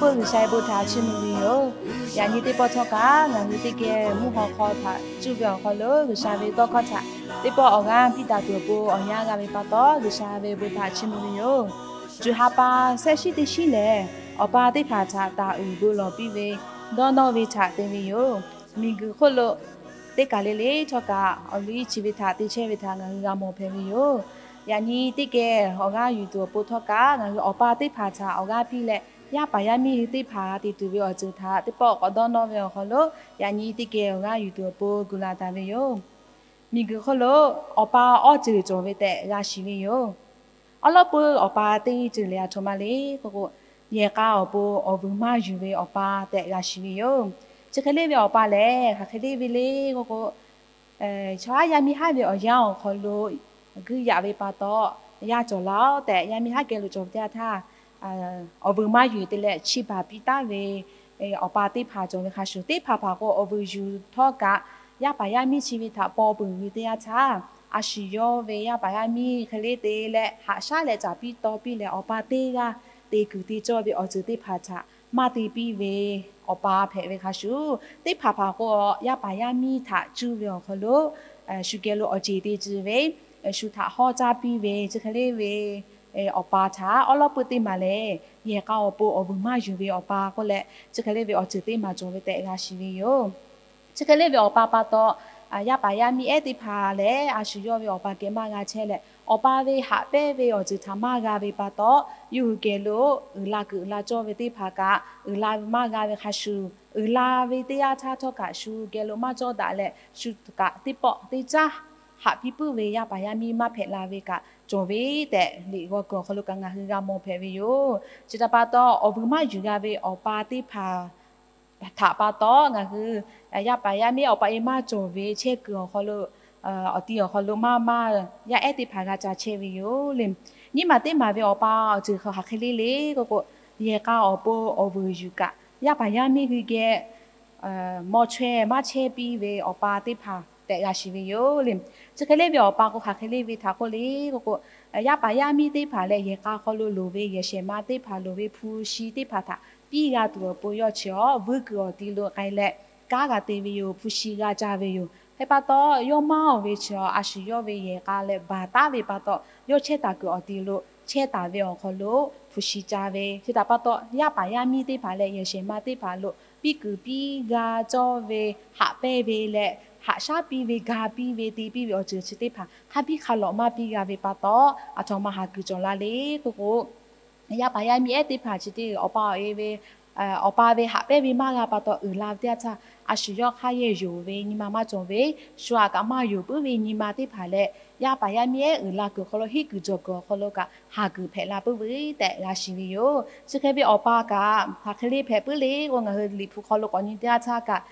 G'uiˬsha ve bon htaꞈ chiˇ mvuh ve yoˬ. Yaꞈ nyi teˇ pawˆ htawˇ kaꞈ ngaˬ hui teˇ geh mvuhˇ haw hk'aw htaꞈ cuˇ ve awˬ hk'aw lo G'uiˬsha ve tawˇ hkawˇ htaꞈ teˇ pawˆ awˬ g'aˇ piˇ taˍ tuˬ awˬ pon awˬ yanˇ g'a ve pa taw, G'uiˬsha ve bon htaꞈ chiˇ mvuh ve yoˬ. Cuˬ ha pa shehˆ shinˉ teˇ shinˉ lehˬ, awˬ pa teˇ hpaˍ htaꞈ taˍ uiˍ bon lawˬ piˇ ve dawˇ nawˇ ve htaꞈ te ve yoˬ. Miˬguiˬ hk'oˆ lo teˇ kaˬ le le htawˇ kaꞈ awˬ liˇ chi ve htaꞈ te chehˇ ve htaꞈ ngaˬ hui g'a mawˬ hpehꞈ ve yoˬ. Yaꞈ nyi teˇ geh awˬ g'aˇ yuˬ tuˬ awˬ pon htawˇ kaꞈ ngaˬ hui awˬ pa teˇ hpaˍ htaꞈ awˬ g'aˇ piˇ leh, yaˇ paˍ yaˇ miˇ hui teˇ hpaˍ g'a te tuˬ ve awˬ ceuˬ htaꞈ teˇ pawˆ k'awꞈ dawˇ nawˇ ve awˬ hk'aw lo, yaꞈ nyi teˇ geh awˬ g'aˇ yuˬ tuˬ awˬ pon gu la taˍ ve yoˬ. Miˬguiˬ hk'oˆ lo awˬ pa awˬ ceuˬ cawˬ ve tehꞈ g'a shiˍ ve yoˬ. Awˉ lawˉ peuˇ awˬ pa teˇ ceuˬ lehˬ aˬ htoꞈ ma le k'oˆ k'o, yehˬ k'a awˬ pon awˬ vuiˬ maˇ yuˬ ve awˬ pa tehꞈ g'a shiˍ ve yoˬ. Chi hk'e le ve awˬ pa lehˬ, hk'aˬ hk'e le ve le k'oˆ k'o, chaw haˉ yaˇ miˇ haˉ ve awˬ yanˇ awˬ hk'aw lo guiˇ yaꞈ ve pa taw, yaˇ cawˬ laˇ-oˆ tehꞈ yaˇ miˇ haˉ geh lo cawˬ ve teˇ yanˇ htaˇ, awˬ vuiˬ maˇ yuˬ te leh chi baˬ piˇ taˉ ve awˬ pa teˇ hpaˍ cawˬ ve hk'a shuˍ, teˇ hpaˍ hpaˍ k'o awˬ vuiˬ yuˬ htawˇ kaꞈ yaˇ paˍ yaˇ miˇ chi ve htaꞈ paw peuˬ ve teˇ yanˇ htaˇ, a shu yawˇ ve yaˇ paˍ yaˇ miˇ hk'e le te leh haꞈ shaˉ leh caˍ piˇ taw piˇ leh awˬ pa teˇ g'aˇ te kuiˬ te cawˇ ve awˬ ceuˬ teˇ hpaˍ htaꞈ maˇ te piˇ ve awˬ pa hpehꞈ ve hk'a shuˍ, teˇ hpaˍ hpaˍ k'o yaˇ paˍ yaˇ miˇ htaꞈ cuˇ ve awˬ hk'aw lo shu geh lo awˬ ceˬ te tcuh ve, shu htaꞈ hawˉ caˇ piˇ ve chi hk'e le ve awˬ pa htaꞈ awˉ lawˉ peuˇ teˇ maˬ lehˬ, yehˬ k'a awˬ pon awˬ vuiˬ maˇ yuˬ ve awˬ pa k'oˆ leh, chi hk'e le ve awˬ ceuˬ teˇ maˬ cawˬ ve tehꞈ g'a shiˍ ve yoˬ. Chi hk'e le ve awˬ pa pa taw, yaˇ paˍ yaˇ miˇ ehˉ teˇ hpaˍ lehˬ, a shu yawˇ ve awˬ pa geh maˇ g'a chehˇ leh, awˬ pa ve haꞈ pehnˇ ve awˬ ceuˬ htaꞈ maˇ g'a ve pa taw, yawˇ hui geh lo uiˍ la kuiˬ uiˍ la cawˇ ve teˇ hpaˍ kaꞈ uiˍ la maˇ g'a ve hk'a shuˍ, uiˍ la ve teˇ yanˇ htaˇ htawˇ kaꞈ shu geh lo maˇ cawˇ daꞈ leh, shu kaꞈ teˇ pawˆ teˇ caˉ haꞈ piˇ puiˉ ve yaˇ paˍ yaˇ miˇ maˇ hpehꞈ la ve kaꞈ cawˬ ve tehꞈ, liꞈ g'aw kuiˬ awˬ hk'aw lo kaꞈ ngaˬ hui g'a mawˬ hpehꞈ ve yoˬ. Chi htaꞈ pa taw, awˬ vuiˬ maˇ yuˬ g'a ve awˬ pa teˇ hpaˍ htaꞈ pa taw, ngaˬ hui yaˇ paˍ yaˇ miˇ awˬ pa e maˇ cawˬ ve chehˇ kuiˬ awˬ hk'aw lo, awˬ ti awˬ hk'aw lo maˇ maˇ yaˇ ehˉ teˇ hpaˍ g'a ca chehˇ ve yoˬ le. Nyiˇ maˬ teˇ maˬ ve awˬ pa awˬ ceuˬ hk'aˬ hk'e le le k'oˆ k'o, yehˬ k'a awˬ pon awˬ vuiˬ yuˬ kaꞈ, yaˇ paˍ yaˇ miˇ hui geh maw chaweh maˇ chehˇ piˇ ve awˬ pa teˇ hpaˍ tehꞈ g'a shiˍ ve yoˬ le. Chi hk'e le ve awˬ pa k'o hk'aˬ hk'e le ve htaꞈ k'oˆ le k'oˆ k'o, yaˇ paˍ yaˇ miˇ teˇ hpaˍ leh yehˬ k'a hk'aw lo loˍ ve yehˬ shehˍ ma teˇ hpaˍ, loˍ ve hpu shi teˇ hpaˍ htaꞈ piˇ g'a tuˬ awˬ pon yawˇ chi awˬ vuiˇ kuiˬ awˬ ti lo k'ai leh kanˉ g'a te ve yoˬ. Hpu shi g'a ca ve yoˬ. Hk'e pa taw, yawˇ maˇ oˬ ve chi a shu yawˇ ve yehˬ k'a leh baˬ taˉ ve pa taw, yawˇ chehˇ taˍ kuiˬ awˬ ti lo chehˇ taˍ ve awˬ hk'aw lo hpu shi ca ve. Chi htaꞈ pa taw, yaˇ paˍ yaˇ miˇ teˇ hpaˍ leh yehˬ shehˍ ma teˇ hpaˍ lo piˇ kuiˬ piˇ g'a cawˇ ve, haꞈ pehnˇ ve leh haꞈ shaˉ piˇ ve, ga piˇ ve, te piˇ ve awˬ ceuˬ chi teˇ hpaˍ hk'a biˇ hk'a lawꞈ maˇ piˇ g'a ve pa taw, aˬ htoꞈ ma haˍ kuiˬ cawˬ la le k'oˆ k'o, yaˇ paˍ yaˇ miˇ ehˉ teˇ hpaˍ chi teˇ awˬ pa awˬ e ve, awˬ pa ve haꞈ pehnˇ ve maˇ g'a pa taw uiˍ la ve teˇ yanˇ htaˇ, a shu yawˇ hk'aˇ yehˬ yonˍ ve nyi ma maˇ cawˬ ve, shu aꞈ kaꞈ maˇ yonˍ puiˉ ve nyi ma teˇ hpaˍ leh, yaˇ paˍ yaˇ miˇ ehˉ uiˍ la kuiˬ hk'aw lo hiˉ kuiˬ jawˬ kuiˬ awˬ hk'aw lo kaꞈ haˍ kuiˬ hpehꞈ la puiˉ ve tehꞈ g'a shiˍ ve yoˬ. Chi hk'e ve awˬ pa kaꞈ hk'aˬ hk'e le hpehꞈ puiˉ le k'o, ngaˬ hui Liꞈ hpu hk'aw lo k'awꞈ nyi teˇ yanˇ htaˇ kaꞈ,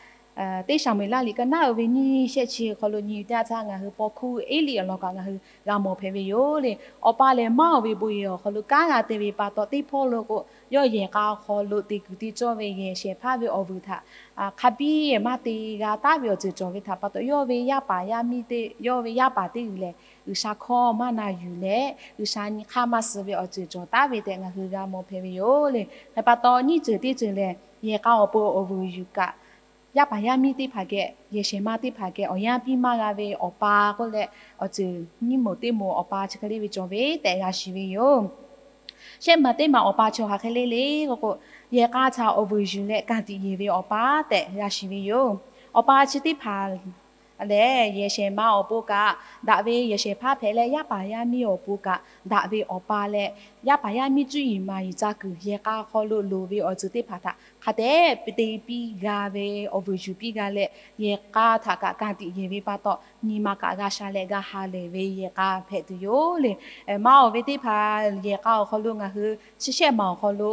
teˇ Saˍmo-eˍlaˆ liꞈ ka naˉ uiˍ ve nyiˇ shehˆ chi hk'aw lo nyi teˇ yanˇ htaˇ ngaˬ hui paw hkuˇ Eˇliˆ awˬ lawn kaꞈ ngaˬ hui g'a mawˬ hpehꞈ ve yoˬ le. Awˬ pa lehˬ maˇ oˬ ve bon yehˬ awˬ hk'aw lo kanˉ g'a te ve pa taw, teˇ hpawˇ lo k'o yawˇ yehˬ k'a awˬ hk'aw lo te kuiˬ te cawˇ ve yehˬ shehˍ hpaˇ ve awˬ vuiˬ htaꞈ hk'a biˇ maˇ te g'a taˉ ve awˬ ceuˬ cawˬ ve htaꞈ pa taw, yawˇ ve yaˇ paˍ yaˇ miˇ teˇ, yawˇ ve yaˇ paˍ teˇ g'uiˬ lehˬ G'uiˬsha hkawˇ maˇ na yuˬ leh G'uiˬsha nyi hk'aˇ maˇ suh ve awˬ ceuˬ cawˬ taˉ ve tehꞈ ngaˬ hui g'a mawˬ hpehꞈ ve yoˬ le. Hk'e pa taw, nyiˇ ceuˬ teˇ ceuˬ lehˬ yehˬ k'a awˬ pon awˬ vuiˬ yuˬ kaꞈ, yaˇ paˍ yaˇ miˇ teˇ hpaˍ geh, yehˬ shehˍ ma teˇ hpaˍ geh awˬ yanˇ piˇ maˇ g'a ve awˬ pa k'oˆ leh, awˬ ceuˬ nyiˇ moˍ teˇ moˍ awˬ pa chi hk'e le ve cawˬ ve tehꞈ g'a shiˍ ve yoˬ. Shehˆ maˬ teˇ maˬ awˬ pa chi hk'aˬ hk'e le le k'oˆ k'o, yehˬ k'a htaꞈ awˬ vuiˬ yuˬ leh ka tiꞈ yeˬ ve awˬ pa tehꞈ g'a shiˍ ve yoˬ. Awˬ pa chi teˇ hpaˍ lehˬ, yehˬ shehˍ ma awˬ pon kaꞈ daꞈ ve yehˬ shehˍ hpaˇ hpehꞈ leh, yaˇ paˍ yaˇ miˇ awˬ pon kaꞈ daꞈ ve awˬ pa leh, yaˇ paˍ yaˇ miˇ cuˇ yiˍ maˍ yiˍ ca kuiˬ yehˬ k'a hk'aw lo loˍ ve awˬ ceuˬ teˇ hpaˍ htaꞈ hk'a dehꞈ te piˇ g'a ve, awˬ vuiˬ yuˬ piˇ g'a leh, yehˬ k'a htaꞈ kaꞈ ka tiꞈ yeˬ ve pa taw, nyi ma kaꞈ g'a sha leh g'a ha lehˬ ve yehˬ k'a hpehꞈ tuˬ yoˬ le. Maˇ oˬ ve teˇ hpaˍ yehˬ k'a awˬ hk'aw lo ngaˬ hui chi shehˆ maˬ awˬ hk'aw lo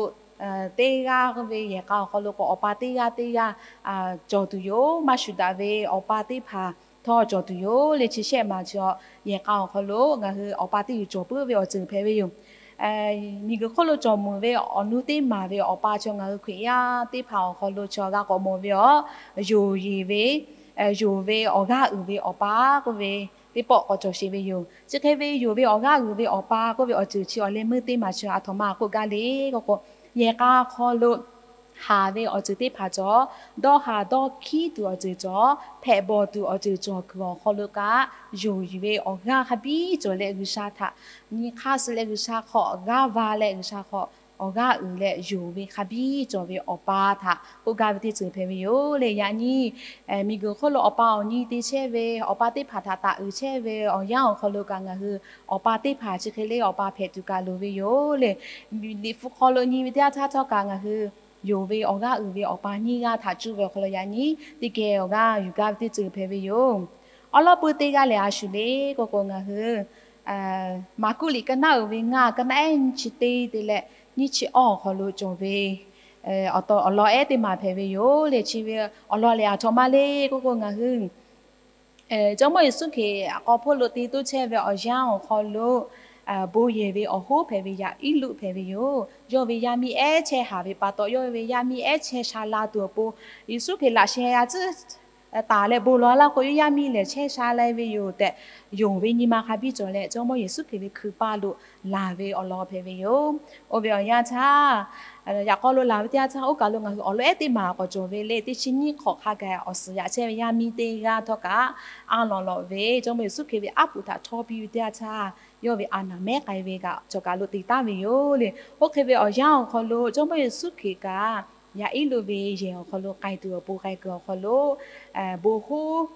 teˇ g'aˇ ve yehˬ k'a awˬ hk'aw lo k'o, awˬ pa teˇ g'aˇ teˇ g'aˇ cawˬ tuˬ yoˬ. Maˇ shuˍ daꞈ ve awˬ pa teˇ hpaˍ htawˇ cawˬ tuˬ yoˬ le. Chi shehˆ maˬ chi yehˬ k'a awˬ hk'aw lo ngaˬ hui awˬ pa teˇ g'uiˬ cawˬ puiˉ ve awˬ ceuˬ hpehꞈ ve yoˬ. Miˬguiˬ hk'oˆ lo cawˬ meuˍ ve awˬ nu teˇ maˬ ve awˬ pa chaw ngaˬ hui Hkriꞈ yaˇ teˇ hpaˍ awˬ hk'aw lo chaw g'a k'awꞈ mawˬ ve awˬ, yonˍ yeˬ ve, yonˍ ve awˬ g'aˇ uiˍ ve awˬ pa k'oˆ ve teˇ pawˆ k'awꞈ cawˬ sheˍ ve yoˬ. Chi hk'e ve yonˍ ve awˬ g'aˇ uiˍ ve awˬ pa k'oˆ ve awˬ ceuˬ chi awˬ leh meuˇ teˇ maˬ chi aˬ htoꞈ ma k'oˆ gaˇ le k'oˆ k'o, yehˬ k'a hk'aw lo haˍ ve awˬ ceuˬ teˇ hpaˍ cawˬ, dawˇ haˍ dawˇ hkiˉ tuˬ awˬ ceuˬ cawˬ, hpehꞈ bawˬ tuˬ awˬ ceuˬ cawˬ kuiˬ awˬ hk'aw lo kaꞈ, yonˍ yuˬ ve awˬ g'aˇ hk'a biˇ cawˬ leh G'uiˬsha htaꞈ nyi hk'aˇ suh leh G'uiˬsha hk'aw g'aˇ va leh G'uiˬsha hk'aw awˬ g'aˇ uiˍ leh yonˍ ve hk'a biˇ cawˬ ve awˬ pa htaꞈ k'oˆ gaˇ ve teˇ ceuˬ hpehꞈ ve yoˬ le. Yaꞈ nyi miˬguiˬ hk'oˆ lo awˬ pa awˬ nyi te chehˇ ve, awˬ pa teˇ hpaˍ htaꞈ taˍ uiˍ chehˇ ve awˬ yanˇ awˬ hk'aw lo kaꞈ ngaˬ hui awˬ pa teˇ hpaˍ chi hk'e le awˬ pa hpehꞈ tuˬ kaꞈ loˍ ve yoˬ le. Liꞈ hpu hk'aw lo nyi ve teˇ yanˇ htaˇ htawˇ kaꞈ ngaˬ hui yonˍ ve awˬ g'aˇ uiˍ ve awˬ pa nyiˇ g'aˇ htaꞈ cuˇ ve awˬ hk'aw lo yaꞈ nyi teˇ geh awˬ g'aˇ yuˬ gaˇ ve teˇ ceuˬ hpehꞈ ve yoˬ. Awˉ lawˉ pui teˇ g'aˇ lehˬ a shuˍ le k'oˆ k'o ngaˬ hui Maˍkuˆ liꞈ ka naˉ uiˍ ve ngaˇ, ka naˉ ehˉ nyiˇ chi teˇ te leh nyiˇ chi awˇ awˬ hk'aw lo cawˬ ve awˬ lawn ehˉ teˇ maˬ hpehꞈ ve yoˬ le. Chi ve awˬ lawn lehˬ aˬ htoꞈ ma le k'oˆ k'o ngaˬ hui Jawˇmawˇ Yeˍsuˆ Hkriꞈ k'aw hpawˇ lo te toˇ chehˇ ve awˬ yanˇ awˬ hk'aw lo bon yehˬ ve awˬ hoˉ hpehꞈ ve yaꞈ iˉ luˆ hpehꞈ ve yoˬ. Yawˇ ve yaˇ miˇ ehˉ chehˇ haˍ ve pa taw, yawˇ ve yaˇ miˇ ehˉ chehˇ sha la tuˬ awˬ pon, Yeˍsuˆ Hkriꞈ laꞈ sheh a tcuhˉ taˍ leh bon lawˬ laˇ k'o, yawˇ yaˇ miˇ lehˬ chehˇ sha la ve yoˬ tehꞈ yonˍ ve nyi ma hk'a biˇ cawˬ leh, Jawˇmawˇ Yeˍsuˆ Hkriꞈ ve hkui paˇ lo laˬ ve awˬ lawn hpehꞈ ve yoˬ. Oˇ ve awˬ yanˇ htaˇ, yaꞈ k'aw lo laˬ ve teˇ yanˇ htaˇ, oˇ kaˬ lo ngaˬ hui awˬ lawn ehˉ teˇ maˬ k'awꞈ cawˬ ve le. Teˇ chi nyiˇ hk'awꞈ hk'a gaˬ awˬ suhˍ yaꞈ chehˇ ve yaˇ miˇ teˇ g'aˇ htawˇ kaꞈ, a lawꞈ lawꞈ ve Jawˇmawˇ Yeˍsuˆ Hkriꞈ ve aˉ poꞈ htaꞈ htawˇ piˇ ve teˇ yanˇ htaˇ, yawˇ ve a naˍ mehˉ k'ai ve kaꞈ cawˬ kaˬ lo te taˍ ve yoˬ le. Oˇ hk'e ve awˬ yanˇ awˬ hk'aw lo Jawˇmawˇ Yeˍsuˆ Hkriꞈ kaꞈ yaꞈ iˉ luˆ ve yehˬ awˬ hk'aw lo k'ai tuˬ awˬ pon k'ai kuiˬ awˬ hk'aw lo, bon hoˉ,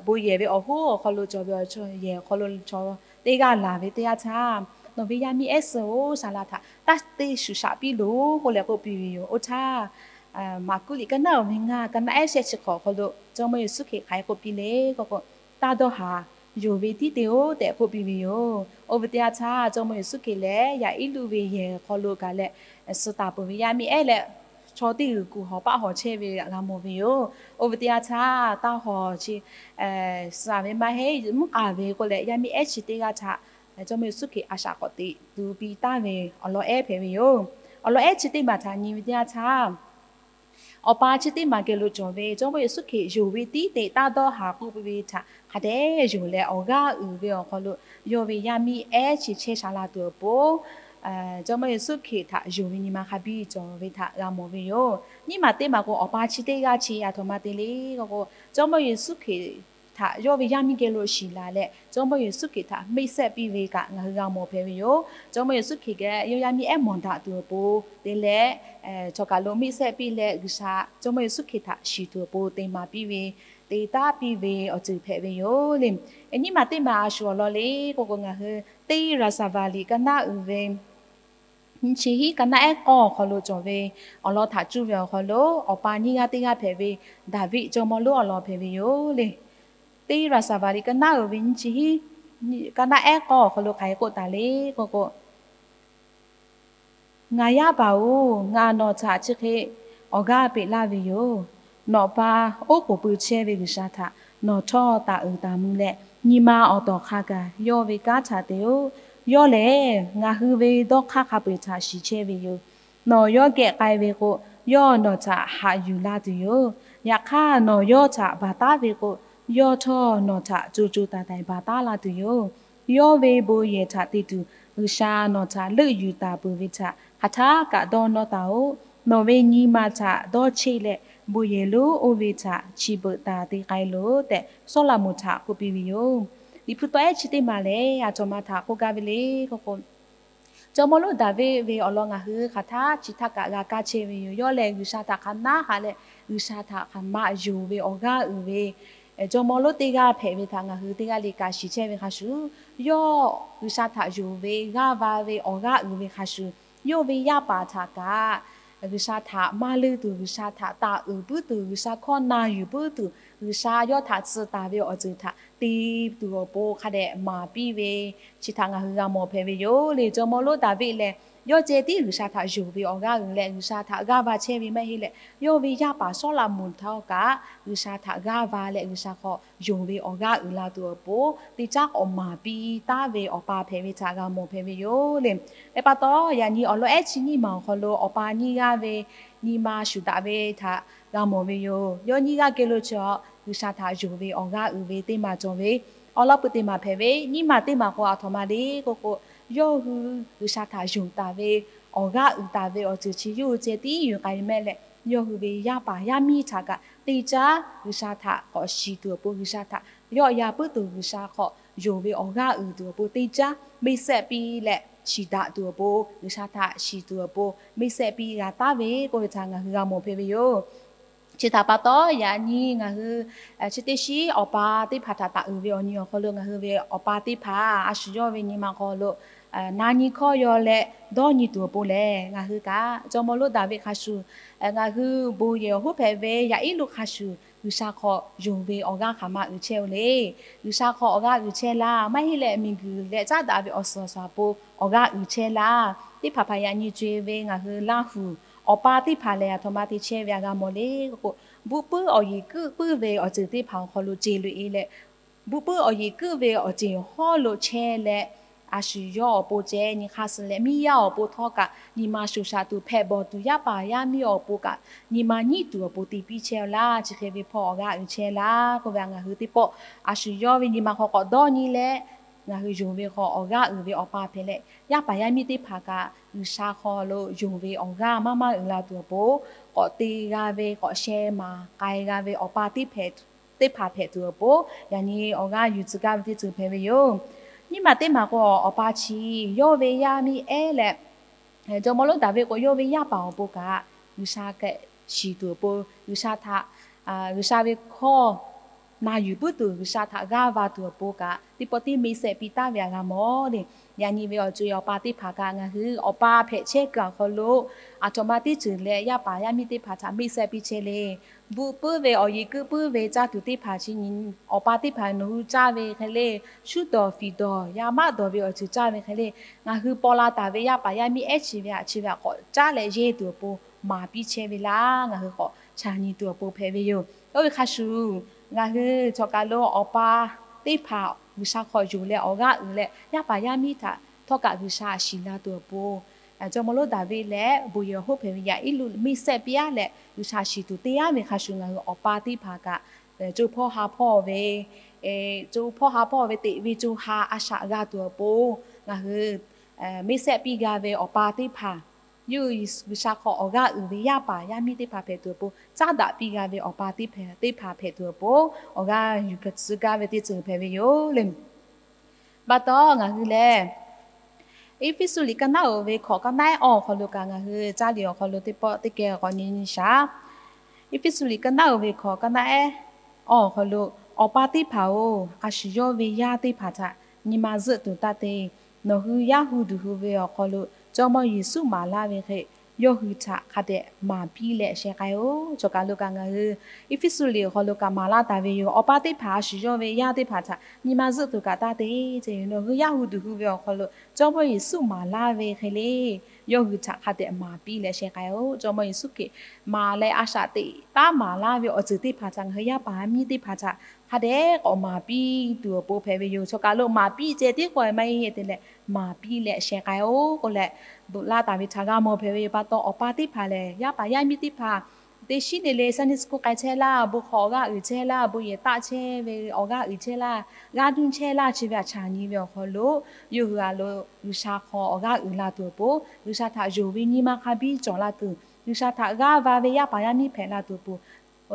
bon yehˬ ve awˬ hoˉ awˬ hk'aw lo cawˬ ve awˬ chaw yehˬ awˬ hk'aw lo chaw teˇ g'aˇ laˬ ve teˇ yanˇ htaˇ, nawˬ ve yaˇ miˇ ehˉ suh-oˬ, saˍ laꞈ htaꞈ taˇ te shuˍ shaꞈ piˇ loˬ k'oˆ leh k'oˆ piˇ ve yoˬ. Oˇ htaˇ, Maˍkuˆ liꞈ ka naˉ uiˍ ve ngaˇ, ka naˉ ehˉ shehˆ chi hk'awꞈ awˬ hk'aw lo Jawˇmawˇ Yeˍsuˆ Hkriꞈ hk'aˬ hk'e k'oˆ piˇ le k'oˆ k'o, taˇ dawˇ haˍ, yonˍ ve tiˉ te-oˬ tehꞈ k'oˆ piˇ ve yoˬ. Oˇ ve teˇ yanˇ htaˇ Jawˇmawˇ Yeˍsuˆ Hkriꞈ lehˬ yaꞈ iˉ luˆ ve yehˬ awˬ hk'aw lo kaꞈ leh suh taˍ peuˬ ve yaˇ miˇ ehˉ leh chaw teˇ g'uiˬ kuˬ hawˬ paˆ hawˬ chehˇ ve g'a mawˬ ve yoˬ. Oˇ ve teˇ yanˇ htaˇ taˇ hawˬ chi suh ve maˇ heˆ, mvuhˇ k'aˍ ve k'oˆ leh yaˇ miˇ ehˉ chi teˇ g'aˇ htaꞈ Jawˇmawˇ Yeˍsuˆ Hkriꞈ a shaꞈ k'awꞈ teꞈ tu piˇ taˍ ve awˬ lawn ehˉ hpehꞈ ve yoˬ. Awˬ lawn ehˉ chi teˇ maˬ htaꞈ nyi ve teˇ yanˇ htaˇ, Awˬ pa chi teˇ maˬ geh lo cawˬ ve Jawˇmawˇ Yeˍsuˆ Hkriꞈ yonˍ ve tiˉ te taˇ dawˇ haˍ k'oˆ ve htaꞈ hk'a dehꞈ yonˍ leh awˬ g'aˇ uiˍ ve awˬ hk'aw lo yawˇ ve yaˇ miˇ ehˉ chi chehˇ sha la tuˬ awˬ pon, Jawˇmawˇ Yeˍsuˆ Hkriꞈ htaꞈ yonˍ ve nyi ma hk'a biˇ cawˬ ve htaꞈ g'a mawˬ ve yoˬ. Nyiˇ maˬ teˇ maˬ k'o, awˬ pa chi teˇ g'aˇ chi aˬ htoꞈ ma te le k'o k'o, Jawˇmawˇ Yeˍsuˆ Hkriꞈ htaꞈ yawˇ ve yaˇ miˇ geh lo shiˍ laˬ leh Jawˇmawˇ Yeˍsuˆ Hkriꞈ htaꞈ mehˆ sehˆ piˇ ve kaꞈ ngaˬ hui g'a mawˬ hpehꞈ ve yoˬ. Jawˇmawˇ Yeˍsuˆ Hkriꞈ geh yawˇ yaˇ miˇ ehˉ mawˬ daꞈ tuˬ awˬ pon te leh, chaw kaˬ lo mehˆ sehˆ piˇ leh G'uiˬsha, Jawˇmawˇ Yeˍsuˆ Hkriꞈ htaꞈ shiˍ tuˬ awˬ pon te maˍ piˇ ve, te taˉ piˇ ve awˬ ceuˬ hpehꞈ ve yoˬ le. Nyiˇ maˬ teˇ maˬ a shuˍ awˬ lawn le k'oˆ k'o, ngaˬ hui teˇ Raˍsaˍvaˍliꞈ ka naˉ uiˍ ve nyiˇ chi hiˉ ka naˉ ehˉ k'awˇ awˬ hk'aw lo cawˬ ve awˬ lawn htaꞈ cuˇ ve awˬ hk'aw lo, awˬ pa nyiˇ g'aˇ teˇ g'aˇ hpehꞈ ve Daˍviˆ jawˇmawˇ lonˉ awˬ lawn hpehꞈ ve yoˬ le. Teˇ Raˍsaˍvaˍliꞈ ka naˉ uiˍ ve nyiˇ chi hiˉ ka naˉ ehˉ k'awˇ awˬ hk'aw lo hk'aˬ hk'e k'oˆ taˍ le k'oˆ k'o, Ngaˬ yaˇ paˍ-oˬ, ngaˬ nawˬ htaꞈ chi hk'e awˬ g'aˇ peꞈ laˇ ve yoˬ. Nawˬ pa oˉ k'oˍ pui chehˇ ve G'uiˬsha htaꞈ nawˬ htawˇ taˍ uiˍ taˍ mvuh leh, nyi ma awˬ tawˍ hk'a gaˬ yawˇ ve kanˉ htaꞈ te-oˬ. Yawˇ lehˬ ngaˬ hui ve dawˇ hk'aˇ hk'a peu-eˬ htaꞈ shiˍ chehˇ ve yoˬ. Nawˬ yawˇ geh k'ai ve k'o, yawˇ nawˬ htaꞈ haꞈ yuˬ la tuˬ yoˬ. Yaꞈ hk'aˇ, nawˬ yawˇ htaꞈ baˬ taˉ ve k'o, yawˇ htawˇ nawˬ htaꞈ co co taiˍ taiˍ baˬ taˉ la tuˬ yoˬ. Yawˇ ve bon yehˬ htaꞈ te tuˬ G'uiˬsha nawˬ htaꞈ leuˆ yuˬ taˍ peuˬ ve htaꞈ hk'aˬ htaˇ kaꞈ dawˇ nawˇ taˍ-oˬ. Nawˬ ve nyi ma htaꞈ dawˇ cheˆ leh, bon yehˬ lonˉ oˇ ve htaꞈ chi beuꞈ taˍ te k'ai loˬ tehꞈ, Sawˉlaꞈmonˍ htaꞈ k'oˆ piˇ ve yoˬ. Liꞈ hpu tawˇ ehˉ chi teˇ maˬ lehˬ, aˬ htoꞈ ma htaꞈ k'oˆ gaˇ ve le k'oˆ k'o, Jawˇmawˇ lonˉ Daˍviˆ ve awˬ lawn ngaˬ hui hk'aˬ htaˇ chi htaˇ kaꞈ g'a kaˇ chehˇ ve yoˬ. Yawˇ lehˬ G'uiˬsha htaꞈ hk'aˬ naˉ haꞈ leh, G'uiˬsha htaꞈ hk'aˬ ma yonˍ ve awˬ g'aˇ uiˍ ve jawˇmawˇ lonˉ teˇ g'aˇ hpehꞈ ve htaꞈ ngaˬ hui teˇ g'aˇ le ka shiˍ chehˇ ve hk'a shuˍ, yawˇ G'uiˬsha htaꞈ yonˍ ve g'aˇ va ve awˬ g'aˇ uiˍ ve hk'a shuˍ, yawˇ ve yaˇ paˍ htaꞈ kaꞈ G'uiˬsha htaꞈ maˇ leuˆ tuˬ, G'uiˬsha htaꞈ taˍ uiˍ puiˉ tuˬ, G'uiˬsha hkawˇ na yuˬ puiˉ tuˬ, G'uiˬsha yawˇ htaꞈ tcuh taˍ ve awˬ ceuˬ htaꞈ te tuˬ awˬ pon hk'a dehꞈ maˍ piˇ ve, chi htaꞈ ngaˬ hui g'a mawˬ hpehꞈ ve yoˬ le. Jawˇmawˇ lonˉ Daˍviˆ lehˬ, yawˇ ceh tiˉ G'uiˬsha htaꞈ yonˍ ve awˬ g'aˇ uiˍ leh G'uiˬsha htaꞈ g'aˇ va chehˇ ve maˇ heˆ leh, yawˇ ve yaˇ paˍ Sawˉlaꞈmonˍ htawˇ kaꞈ G'uiˬsha htaꞈ g'aˇ va leh G'uiˬsha hk'aw yonˍ ve awˬ g'aˇ uiˍ la tuˬ awˬ pon teˇ caˉ k'awꞈ maˍ piˇ taˉ ve awˬ pa hpehꞈ ve htaꞈ g'a mawˬ hpehꞈ ve yoˬ le. Hk'e pa taw, yaꞈ nyi awˬ lawn ehˉ chi nyiˇ maˬ awˬ hk'aw lo awˬ pa nyiˇ g'aˇ ve nyi ma shuˍ daꞈ ve htaꞈ g'a mawˬ ve yoˬ. Yawˇ nyiˇ g'aˇ geh lo chaw G'uiˬsha htaꞈ yonˍ ve awˬ g'aˇ uiˍ ve teˇ maˬ cawˬ ve, awˬ lawn pui teˇ maˬ hpehꞈ ve, nyiˇ maˬ teˇ maˬ k'o aˬ htoꞈ ma le k'oˆ k'o, yawˇ hui G'uiˬsha htaꞈ yonˍ taˍ ve awˬ g'aˇ uiˍ taˍ ve awˬ ceuˬ chi yawˇ hui ceh tiˉ yuˬ k'ai mehˆ leh, yawˇ hui ve yaˇ paˍ yaˇ miˇ htaꞈ kaꞈ teˇ caˉ G'uiˬsha htaꞈ k'awꞈ shiˍ tuˬ awˬ pon, G'uiˬsha htaꞈ yawˆ yan puiˉ tuˬ, G'uiˬsha hk'aw yonˍ ve awˬ g'aˇ uiˍ tuˬ awˬ pon teˇ caˉ meˇ sehˆ piˇ leh shiˍ daꞈ tuˬ awˬ pon, G'uiˬsha htaꞈ shiˍ tuˬ awˬ pon meˇ sehˆ piˇ g'a taˉ ve k'oˆ ve htaꞈ ngaˬ hui g'a mawˬ hpehꞈ ve yoˬ. Chi htaꞈ pa taw, yaꞈ nyi ngaˬ hui chi teˇ shiˉ awˬ pa teˇ hpaˍ htaꞈ taˍ uiˍ ve awˬ nyi awˬ hk'aw lo ngaˬ hui ve awˬ pa teˇ hpaˍ a shu yawˇ ve nyi ma hk'aw lo na nyi hkawˇ yaw leh dawˇ nyi tuˬ awˬ pon lehˬ, ngaˬ hui kaꞈ jawˇmawˇ lonˉ Daˍviˆ hk'a shuˍ, ngaˬ hui bon yehˬ awˬ hoˉ hpehꞈ ve yaꞈ iˉ luˆ hk'a shuˍ, G'uiˬsha hk'aw yonˍ ve awˬ g'aˇ hk'aˬ ma uiˍ chehˇ-oˬ le. G'uiˬsha hk'aw awˬ g'aˇ uiˍ chehˇ laˇ. Maˇ heˆ leh, miˬguiˬ leh caˉ daꞈ ve awˬ suhˍ awˬ suhˍ awˬ pon awˬ g'aˇ uiˍ chehˇ laˇ. Teˇ hpaˍ hpaˍ yaꞈ nyi co-e ve ngaˬ hui Laˇhuˍ awˬ pa teˇ hpaˍ lehˬ, a htoꞈ ma te chehˇ ve a g'a mawˬ le k'o, buˆ puiˉ awˬ yeˬ kuiˉ puiˉ ve awˬ ceuˬ teˇ hpaˍ awˬ hk'aw lo ceˬ loꞈ-e leh, buˆ puiˉ awˬ yeˬ kuiˉ ve awˬ ceuˬ hawˉ lo chehˇ leh, a shu yawˇ awˬ pon ceh nyi hk'aˇ suh leh miˇ yaˇ awˬ pon htawˇ kaꞈ nyi ma shoˍ shaꞈ tuˬ, hpehꞈ bawˬ tuˬ, yaˇ paˍ yaˇ miˇ awˬ pon kaꞈ nyi ma nyiˉ tuˬ awˬ pon te piˇ chehˇ-oˬ laˇ. Chi hk'e ve hpawˇ awˬ g'aˇ uiˍ chehˇ laˇ k'oˆ ve, ngaˬ hui teˇ pawˆ a shu yawˇ ve nyi ma hk'aw k'awꞈ dawˇ nyi leh, ngaˬ hui yonˍ ve hk'aw awˬ g'aˇ uiˍ ve awˬ pa hpehꞈ leh, yaˇ paˍ yaˇ miˇ teˇ hpaˍ kaꞈ G'uiˬsha hk'aw lo yonˍ ve awˬ g'aˇ maˇ maˇ uiˍ la tuˬ awˬ pon, k'awꞈ te g'a ve k'awꞈ sheh maˍ k'ai g'a ve awˬ pa teˇ hpaˍ hpehꞈ tuˬ awˬ pon, yaꞈ nyi awˬ g'aˇ yuˬ tcuh gaˇ ve teˇ ceuˬ hpehꞈ ve yoˬ. Nyiˇ maˬ teˇ maˬ k'o, awˬ pa chi yawˇ ve yaˇ miˇ ehˉ leh, jawˇmawˇ lonˉ Daˍviˆ k'o, yawˇ ve yaˇ paˍ awˬ pon kaꞈ G'uiˬsha hk'e shiˍ tuˬ awˬ pon, G'uiˬsha htaꞈ, G'uiˬsha ve hkawˇ na yuˬ puiˉ tuˬ, G'uiˬsha htaꞈ g'aˇ va tuˬ awˬ pon kaꞈ, teˇ pawˆ tiˉ meˇ sehˆ piˇ taˍ ve a g'a mawˬ le. Yaꞈ nyi ve awˬ co-e awˬ pa teˇ hpaˍ kaꞈ, ngaˬ hui awˬ pa hpehꞈ chehˇ kuiˬ awˬ hk'aw lo a htoꞈ ma teˇ ceuˬ leh yaˇ paˍ yaˇ miˇ teˇ hpaˍ htaꞈ meˇ sehˆ piˇ chehˇ le. Buˆ puiˉ ve awˬ yeˬ kuiˉ puiˉ ve caˇ tuˬ teˇ hpaˍ chi nyi, awˬ pa teˇ hpaˍ nawˬ hui caˇ ve hk'e le, shuˉ dawˬ fiˍ dawˬ, yaˇ maˆ dawˬ ve awˬ ceuˬ caˇ ve hk'e le, ngaˬ hui paw la taˍ ve yaˇ paˍ yaˇ miˇ ehˉ chi ve htaꞈ chi ve htaꞈ k'awꞈ caˉ leh yehˇ tuˬ awˬ pon maˍ piˇ chehˇ ve laˇ. Ngaˬ hui k'awꞈ chaˬ nyi tuˬ awˬ pon hpehꞈ ve yoˬ. Oˇ ve hk'a shuˍ, ngaˬ hui chaw kaˬ lo awˬ pa teˇ hpaˍ G'uiˬsha hk'aw yonˍ leh awˬ g'aˇ uiˍ leh yaˇ paˍ yaˇ miˇ htaꞈ htawˇ kaꞈ G'uiˬsha shiˍ la tuˬ awˬ pon, jawˇmawˇ lonˉ Daˍviˆ leh bon yehˬ awˬ hoˉ hpehꞈ ve yaꞈ iˉ luˆ meˇ sehˆ piˇ-a leh G'uiˬsha shiˍ tuˬ te-a ve hk'a shuˍ, ngaˬ hui awˬ pa teˇ hpaˍ kaꞈ co hpawˇ ha hpawˇ ve, co hpawˇ ha hpawˇ ve teꞈ ve co ha a shaꞈ g'a tuˬ awˬ pon, ngaˬ hui meˇ sehˆ piˇ g'a ve awˬ pa teˇ hpaˍ, yawˇ G'uiˬsha hk'aw awˬ g'aˇ uiˍ ve yaˇ paˍ yaˇ miˇ teˇ hpaˍ hpehꞈ tuˬ awˬ pon, caˉ daꞈ piˇ g'a ve awˬ pa teˇ hpaˍ hpehꞈ tuˬ awˬ pon, awˬ g'aˇ yuˬ tcuh gaˇ ve teˇ ceuˬ hpehꞈ ve yoˬ le. Pa taw ngaˬ hui lehˬ, Eˇfeˇsuꞈ liꞈ kaˇ naˉ uiˍ ve hkawꞈ kaˇ naˉ ehˉ awˬ hk'aw lo kaꞈ ngaˬ hui caˇ liꞈ awˬ hk'aw lo teˇ pawˆ teˇ kehˬ k'awꞈ nyi nyi shaˍ. Eˇfeˇsuꞈ liꞈ kaˇ naˉ uiˍ ve hkawꞈ kaˇ naˉ ehˉ awˬ hk'aw lo, Awˬ pa teˇ hpaˍ-oˬ, a shu yawˇ ve yaˇ teˇ hpaˍ htaꞈ nyi ma zuhˆ tuˬ taˇ te. Nawˬ hui yaˇ hu duˬ hu ve awˬ hk'aw lo Jawˇmawˇ Yeˍsuˆ maˍ laˇ ve hk'e, yawˇ hui htaꞈ hk'a dehꞈ maˍ piˇ leh sheh k'ai-oˬ. Chaw kaˬ lo kaꞈ ngaˬ hui Eˇfeˇsuꞈ liꞈ awˬ hk'aw lo kaꞈ maˍ laˇ taˍ ve yoˬ. Awˬ pa teˇ hpaˍ a shu yawˇ ve yaˇ teˇ hpaˍ htaꞈ nyi ma zuhˆ tuˬ kaꞈ taˇ te. Nawˬ hui yaˇ hu duˬ hu ve awˬ hk'aw lo Jawˇmawˇ Yeˍsuˆ maˍ laˇ ve hk'e le, yawˇ hui htaꞈ hk'a dehꞈ maˍ piˇ leh sheh k'ai-oˬ. Jawˇmawˇ Yeˍsuˆ Hkriꞈ maˍ leh a shaꞈ teꞈ taˉ maˍ laˇ ve awˬ ceuˬ teˇ hpaˍ htaꞈ ngaˬ hui yaˇ paˍ miˇ teˇ hpaˍ htaꞈ hk'a dehꞈ k'awꞈ maˍ piˇ tuˬ awˬ pon hpehꞈ ve yoˬ. Chaw kaˬ lo maˍ piˇ ceh tiˉ k'o maˇ heˆ te leh, maˍ piˇ leh sheh k'ai-oˬ k'oˆ leh, bvuhꞈ laˇ taˍ ve htaꞈ g'a mawˬ hpehꞈ ve yoˬ. Pa taw awˬ pa teˇ hpaˍ lehˬ, yaˇ paˍ yaˇ miˇ teˇ hpaˍ teˇ shiˉ ne le Sunday school k'ai chehˇ laˇ, bon hk'awꞈ awˬ g'aˇ uiˍ chehˇ laˇ, bon yehˬ taˆ chehˇ ve awˬ g'aˇ uiˍ chehˇ laˇ, g'aˇ nuˇ chehˇ laˇ, chi ve htaꞈ chaˬ nyi ve awˬ hk'aw lo, yawˇ hui a lo G'uiˬsha hk'aw awˬ g'aˇ uiˍ la tuˬ awˬ pon, G'uiˬsha htaꞈ yonˍ ve nyi ma hk'a biˇ cawˬ la tuˬ, G'uiˬsha htaꞈ g'aˇ va ve yaˇ paˍ yaˇ miˇ hpehꞈ la tuˬ awˬ pon,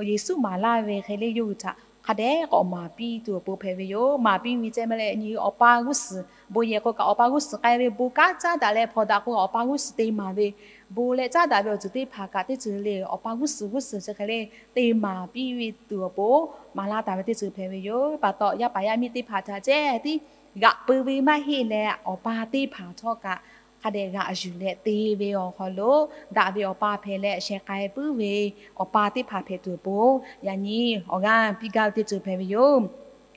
Yeˍsuˆ maˍ laˇ ve hk'e le yawˇ hui htaꞈ hk'a dehꞈ k'awꞈ maˍ piˇ tuˬ awˬ pon hpehꞈ ve yoˬ. Maˍ piˇ ve ceh maˇ leh nyi awˬ pa g'uˇ suhˍ, bon yehˬ k'o kaꞈ awˬ pa g'uˇ suhˍ k'ai ve, bon kanˉ caˉ daꞈ leh hpawnˬ daꞈ k'o awˬ pa g'uˇ suhˍ te maˍ ve, bon leh caˉ daꞈ ve awˬ ceuˬ teˇ hpaˍ kaꞈ teˇ ceuˬ le awˬ pa g'uˇ suhˍ g'uˇ suhˍ chi hk'e le te maˍ piˇ ve tuˬ awˬ pon maˍ laˇ taˍ ve teˇ ceuˬ hpehꞈ ve yoˬ. Pa taw yaˇ paˍ yaˇ miˇ teˇ hpaˍ htaꞈ ceh tiˉ g'aꞈ peu ve maˇ heˆ leh, awˬ pa teˇ hpaˍ htawˇ kaꞈ hk'a dehꞈ g'aꞈ yuˬ leh te ve awˬ hk'aw lo, daꞈ ve awˬ pa hpehꞈ leh sheh k'ai puiˉ ve awˬ pa teˇ hpaˍ hpehꞈ tuˬ awˬ pon, yaꞈ nyi awˬ g'aˇ piˇ gaˇ ve teˇ ceuˬ hpehꞈ ve yoˬ.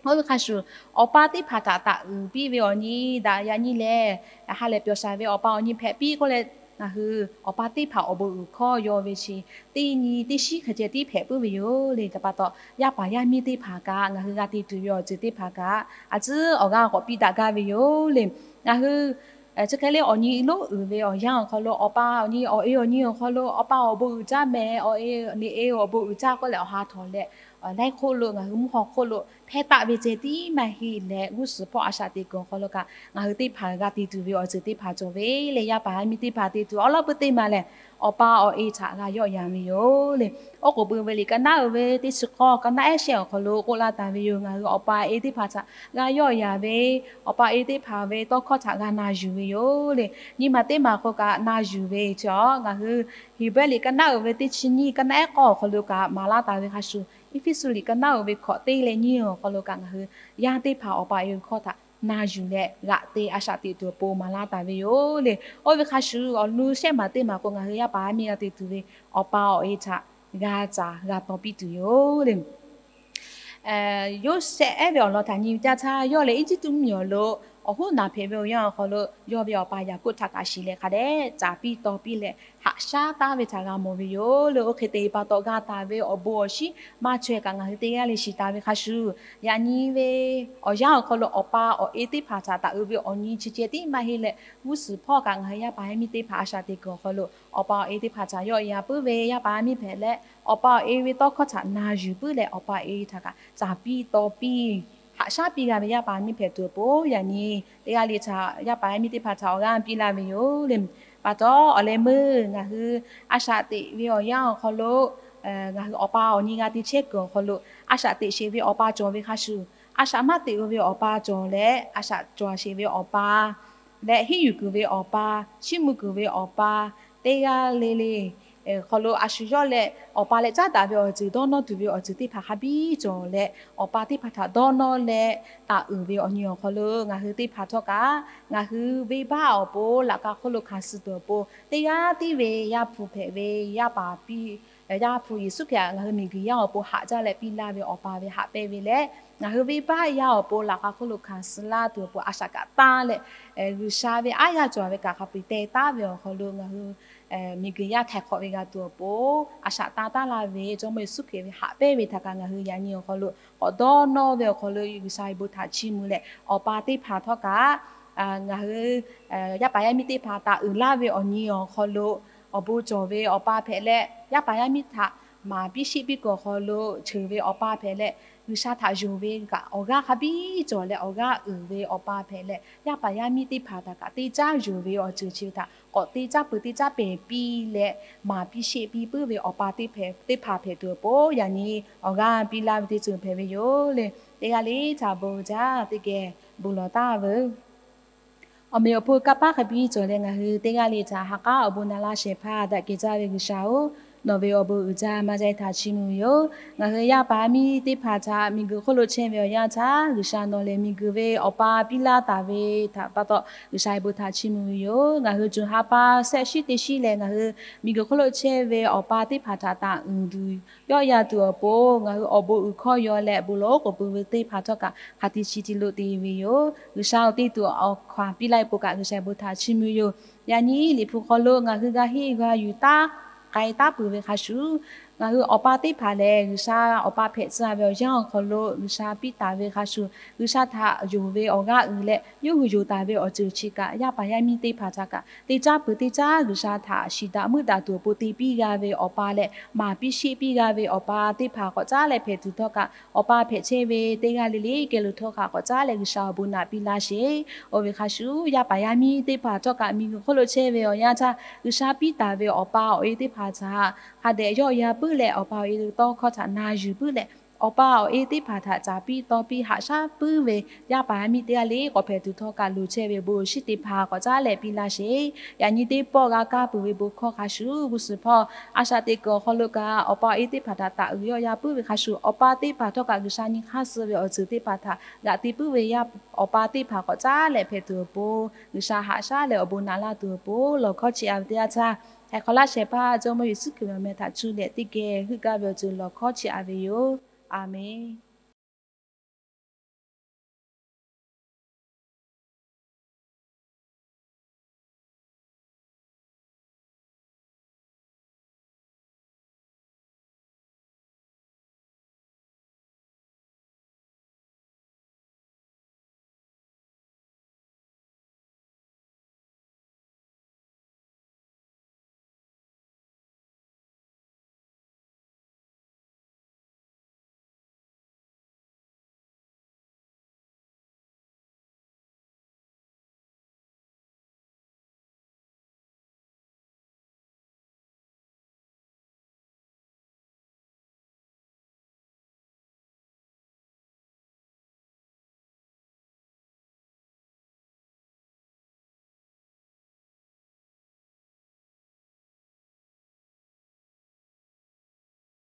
Oˇ ve hk'a shuˍ, awˬ pa teˇ hpaˍ htaꞈ taꞈ uiˍ piˇ ve awˬ nyi daꞈ yaꞈ nyi leh, ha lehˬ pyawˬ shaˍ ve awˬ pa awˬ nyi hpehꞈ piˇ k'oˆ leh, ngaˬ hui awˬ pa teˇ hpaˍ awˬ bon uiˍ hkawˇ yaw ve chi teˇ nyi teˇ shiˉ hk'e ceh tiˉ hpehꞈ puiˉ ve yoˬ le. Ca pa taw, yaˇ paˍ yaˇ miˇ teˇ hpaˍ kaꞈ ngaˬ hui g'a te tuˬ ve awˬ ceuˬ teˇ hpaˍ kaꞈ a tcuhˉ awˬ g'aˇ k'awꞈ piˇ daꞈ gaˇ ve yoˬ le. Ngaˬ hui chi hk'e le awˬ nyi lonˉ uiˍ ve awˬ yanˇ awˬ hk'aw lo, awˬ pa awˬ nyi awˬ e awˬ nyi awˬ hk'aw lo, awˬ pa awˬ bon uiˍ caˇ mehˍ, awˬ e awˬ nyi e awˬ bon uiˍ caˇ k'oˆ leh awˬ ha htawnˍ leh, laiˉ hk'oˆ lo ngaˬ hui mvuhˇ haw hk'oˆ lo hpehˇ taˆ ve ceh tiˉ maˇ heˆ leh, g'uˇ suhˍ hpawˇ a shaꞈ teꞈ kuiˬ awˬ hk'aw lo kaꞈ ngaˬ hui teˇ hpaˍ g'a te tuˬ ve awˬ ceuˬ teˇ hpaˍ cawˬ ve le. Yaˇ paˍ yaˇ miˇ teˇ hpaˍ te tuˬ awˉ lawˉ puiˉ teˇ maˬ lehˬ, awˬ pa awˬ e htaꞈ g'a yawˆ yan ve yoˬ le. Oˉ k'oˍ pui ve liꞈ ka naˉ uiˍ ve teˇ chi k'awˇ ka naˉ ehˉ shehˆ awˬ hk'aw lo k'oˆ laˇ taˍ ve yoˬ. Ngaˬ hui awˬ pa e teˇ hpaˍ htaꞈ g'a yawˆ yan ve, awˬ pa e teˇ hpaˍ ve tawˇ hkawˇ htaꞈ g'a na yuˬ ve yoˬ le. Nyiˇ maˬ teˇ maˬ k'o kaꞈ na yuˬ ve chi a, ngaˬ hui Heˍbrehˇ liꞈ ka naˉ uiˍ ve teˇ chi nyiˇ ka naˉ ehˉ k'awˇ awˬ hk'aw lo kaꞈ maˍ laˇ taˍ ve hk'a shuˍ, Eˇfeˇsuꞈ liꞈ ka naˉ uiˍ ve hkawꞈ teˇ leh nyiˇ awˬ hk'aw lo kaꞈ ngaˬ hui yaˇ teˇ hpaˍ awˬ pa e ve hkawˇ htaꞈ na yuˬ leh g'aꞈ te a shaꞈ teꞈ tuˬ awˬ pon maˍ laˇ taˍ ve yoˬ le. Oˇ ve hk'a shuˍ awˬ nu shehˆ maˬ teˇ maˬ k'o ngaˬ hui yaˇ paˍ yaˇ miˇ g'a te tuˬ ve awˬ pa awˬ e htaꞈ g'a caˍ g'a taw piˇ tuˬ yoˬ le. Yoˇsehꞈ ehˉ ve awˬ lawn htaꞈ nyi ve teˇ yanˇ htaˇ, yawˇ lehˬ Eˇjiˇtuꞈ mvuhˇmiˬ awˬ lo awˬ hoˉ naˬ hpehꞈ ve awˬ yanˇ awˬ hk'aw lo yawˇ ve awˬ pa Yaˍkoˆ htaꞈ kaꞈ shiˍ leh hk'a dehꞈ caˍ piˇ taw piˇ leh haꞈ shaˉ taˉ ve htaꞈ g'a mawˬ ve yoˬ le. Oˇ hk'e te pa taw g'a taˍ ve awˬ bon awˬ shiˉ maˇ chaweh kaꞈ ngaˬ hui teˇ g'aˇ le shiˍ taˍ ve hk'a shuˍ, yaꞈ nyi ve awˬ yanˇ awˬ hk'aw lo awˬ pa awˬ e teˇ hpaˍ htaꞈ taˍ uiˍ ve awˬ nyi chi ceh tiˉ maˇ heˆ leh, g'uˇ suhˍ hpawˇ kaꞈ ngaˬ hui yaˇ paˍ yaˇ miˇ teˇ hpaˍ a shaꞈ teꞈ kuiˬ awˬ hk'aw lo awˬ pa awˬ e teˇ hpaˍ htaꞈ yawˆ yan puiˉ ve yaˇ paˍ yaˇ miˇ hpehꞈ leh, awˬ pa awˬ e ve tawˇ hkawˇ htaꞈ na yuˬ puiˉ leh awˬ pa awˬ e htaꞈ kaꞈ caˍ piˇ taw piˇ haꞈ shaˉ piˇ g'a ve yaˇ paˍ yaˇ miˇ hpehꞈ tuˬ awˬ pon, yaꞈ nyi teˇ g'aˇ le htaꞈ yaˇ paˍ yaˇ miˇ teˇ hpaˍ htaꞈ awˬ g'aˇ piˇ laˇ ve yoˬ le. Pa taw awˬ leh meuˇ ngaˬ hui a shaꞈ teꞈ ve awˬ yanˇ awˬ hk'aw lo ngaˬ hui awˬ pa awˬ nyi g'a te chehˇ kuiˬ awˬ hk'aw lo a shaꞈ teꞈ sheˍ ve awˬ pa cawˬ ve hk'a shuˍ, a shaꞈ maˇ teꞈ ve awˬ pa cawˬ leh a shaꞈ cawˬ sheˍ ve awˬ pa leh henˇ yuˬ kuiˬ ve awˬ pa, chiˇ mvuh kuiˬ ve awˬ pa, teˇ g'aˇ le le hk'aw lo a shu yawˇ leh awˬ pa leh caˉ daꞈ ve awˬ ceuˬ dawˇ nawˇ tuˬ ve awˬ ceuˬ teˇ hpaˍ hk'a biˇ cawˬ leh, awˬ pa teˇ hpaˍ htaꞈ dawˇ nawˇ leh taˍ uiˍ ve awˬ nyi awˬ hk'aw lo ngaˬ hui teˇ hpaˍ htawˇ kaꞈ ngaˬ hui venˇbaˆ awˬ pon laꞈ ka hk'oˆ lo hkanˍ suh tuˬ awˬ pon teˇ g'aˇ tiˉ ve Yaˇ hpu hpehꞈ ve Yaˇ paˍ piˇ Yaˇ hpu Yeˍsuˆ Hkriꞈ htaꞈ ngaˬ hui miˬguiˬ yaˇ awˬ pon haꞈ jaˇ leh piˇ laˇ ve awˬ pa ve haꞈ pehnˇ ve leh, ngaˬ hui venˇbaˆ yaˇ awˬ pon laꞈ ka hk'oˆ lo hkanˍ suh laˇ tuˬ awˬ pon a shaꞈ kaꞈ tanˇ leh, G'uiˬsha ve aˉ yaˇ cawˬ ve kaꞈ hk'a peu-eˬ teh taˉ ve awˬ hk'aw lo ngaˬ hui miˬguiˬ yaˇ htaiˍ hk'awꞈ ve g'a tuˬ awˬ pon a shaꞈ tanˇ taˉ laˇ ve Jawˇmawˇ Yeˍsuˆ Hkriꞈ ve haꞈ pehnˇ ve htaꞈ kaꞈ ngaˬ hui yaꞈ nyi awˬ hk'aw lo k'awꞈ dawˇ nawˇ ve awˬ hk'aw lo G'uiˬsha ve bon htaꞈ chiˇ mvuh leh, awˬ pa teˇ hpaˍ htawˇ kaꞈ ngaˬ hui yaˇ paˍ yaˇ miˇ teˇ hpaˍ taˍ uiˍ laˇ ve awˬ nyi awˬ hk'aw lo awˬ bon cawˬ ve awˬ pa hpehꞈ leh, yaˇ paˍ yaˇ miˇ htaꞈ maˍ piˇ sheˆ piˇ kuiˬ awˬ hk'aw lo cheuˬ ve awˬ pa hpehꞈ leh, G'uiˬsha htaꞈ yonˍ ve kaꞈ awˬ g'aˇ hk'a biˇ cawˬ leh awˬ g'aˇ uiˍ ve awˬ pa hpehꞈ leh, yaˇ paˍ yaˇ miˇ teˇ hpaˍ htaꞈ kaꞈ teˇ caˉ yonˍ ve awˬ ceuˬ chi ve htaꞈ k'awꞈ teˇ caˉ peuˬ teˇ caˉ pehˍ piˇ leh, maˍ piˇ sheˆ piˇ puiˉ ve awˬ pa teˇ hpaˍ hpehꞈ tuˬ awˬ pon yaꞈ nyi awˬ g'aˇ piˇ laˇ ve teˇ ceuˬ hpehꞈ ve yoˬ le. Teˇ g'aˇ le htaꞈ bon jaˇ teˇ geh bon lawˬ taˍ veuˬ. Awˬ meꞈ awˬ hponˇ kanˇ paˆ hk'a biˇ cawˬ leh ngaˬ hui teˇ g'aˇ le htaꞈ ha k'aˉ awˬ bon na laˇ shehˍ hpaˇ daꞈ kehˬ jaˇ ve G'uiˬsha-oˬ, nawˬ ve awˬ bon uiˍ jaˇ maˇ jaˇ htaꞈ chiˇ mvuh ve yoˬ. Ngaˬ hui yaˇ paˍ yaˇ miˇ teˇ hpaˍ htaꞈ miˬguiˬ hk'oˆ lo chehˇ ve awˬ yanˇ htaˇ, G'uiˬsha nawˬ lehˬ miˬguiˬ ve awˬ pa piˇ laˇ taˍ ve htaꞈ pa taw G'uiˬsha ve bon htaꞈ chiˇ mvuh ve yoˬ. Ngaˬ hui June ha pa shehˆ shiˉ teˇ shiˉ leh ngaˬ hui miˬguiˬ hk'oˆ lo chehˇ ve awˬ pa teˇ hpaˍ htaꞈ taˍ uiˍ tuˬ yawˆ yan tuˬ awˬ pon ngaˬ hui awˬ bon uiˍ hkawˇ yaw leh bon lawˬ oˉ k'oˍ pui ve teˇ hpaˍ htawˇ kaꞈ hk'a te chi te lo te ve yoˬ. G'uiˬsha-oˬ, te tuˬ awˬ hkaw-anˬ piˇ laˇ ve pon kaꞈ G'uiˬsha ve bon htaꞈ chiˇ mvuh yoˬ. Yaꞈ nyi Liꞈ hpu hk'aw lo ngaˬ hui g'a henˇ g'a yuˬ taˉ k'ai taˉ peuˬ ve hk'a shuˍ, ngaˬ hui awˬ pa teˇ hpaˍ lehˬ G'uiˬsha awˬ pa hpehꞈ tcuh ve awˬ yanˇ awˬ hk'aw lo G'uiˬsha piˇ taˍ ve hk'a shuˍ, G'uiˬsha htaꞈ yonˍ ve awˬ g'aˇ uiˍ leh yawˇ hui yonˍ taˍ ve awˬ ceuˬ chi kaꞈ yaˇ paˍ yaˇ miˇ teˇ hpaˍ htaꞈ kaꞈ teˇ caˉ peuˬ teˇ caˉ G'uiˬsha htaꞈ shiˍ daꞈ meuˇ daꞈ tuˬ awˬ pon te piˇ g'a ve awˬ pa leh maˍ piˇ sheˆ piˇ g'a ve awˬ pa teˇ hpaˍ k'awꞈ caˉ leh hpehꞈ tuˬ htawˇ kaꞈ, awˬ pa hpehꞈ chehˇ ve teˇ g'aˇ le le geh lo htawˇ kaꞈ k'awꞈ caˉ leh G'uiˬsha awˬ bon naꞈ piˇ laˇ sheˍ. Oˇ ve hk'a shuˍ, yaˇ paˍ yaˇ miˇ teˇ hpaˍ htawˇ kaꞈ miˬguiˬ hk'oˆ lo chehˇ ve awˬ yanˇ htaˇ G'uiˬsha piˇ taˍ ve awˬ pa awˬ e teˇ hpaˍ htaꞈ hk'a dehꞈ yawˆ yan puiˉ leh, awˬ pa awˬ e ve tawˇ hkawˇ htaꞈ na yuˬ puiˉ leh, awˬ pa awˬ e teˇ hpaˍ htaꞈ caˍ piˇ taw piˇ haꞈ shaˉ puiˉ ve yaˇ paˍ yaˇ miˇ teˇ g'aˇ le k'awꞈ hpehꞈ tuˬ htawˇ kaꞈ loˍ chehˇ ve bon awˬ shinˉ teˇ hpaˍ k'awꞈ caˉ leh piˇ laˇ sheˍ. Yaꞈ nyi teˇ pawˆ g'a kaˇ peuˬ ve bon hkawˇ hk'a shuˍ, g'uˇ suhˍ hpawˇ a shaꞈ teꞈ kuiˬ awˬ hk'aw lo kaꞈ awˬ pa awˬ e teˇ hpaˍ htaꞈ taˍ uiˍ yawˆ yan puiˉ ve hk'a shuˍ, awˬ pa teˇ hpaˍ htawˇ kaꞈ G'uiˬsha nyi hk'aˇ suh ve awˬ ceuˬ teˇ hpaˍ htaꞈ g'aꞈ te puiˉ ve yaˇ, awˬ pa teˇ hpaˍ k'awꞈ caˉ leh hpehꞈ tuˬ awˬ pon, G'uiˬsha haꞈ shaˉ leh awˬ bon naꞈ laˇ tuˬ awˬ pon lawˬ hkawˇ chi a ve teˇ yanˇ htaˇ, htaiˍ hk'awꞈ laˇ shehˍ hpaˇ Jawˇmawˇ Yeˍsuˆ Hkriꞈ ve awˬ meh htaꞈ cuˇ leh teˇ geh heuˆ gaˇ ve awˬ ceuˬ lawˬ hkawˇ chi a ve yoˬ. A menˬ.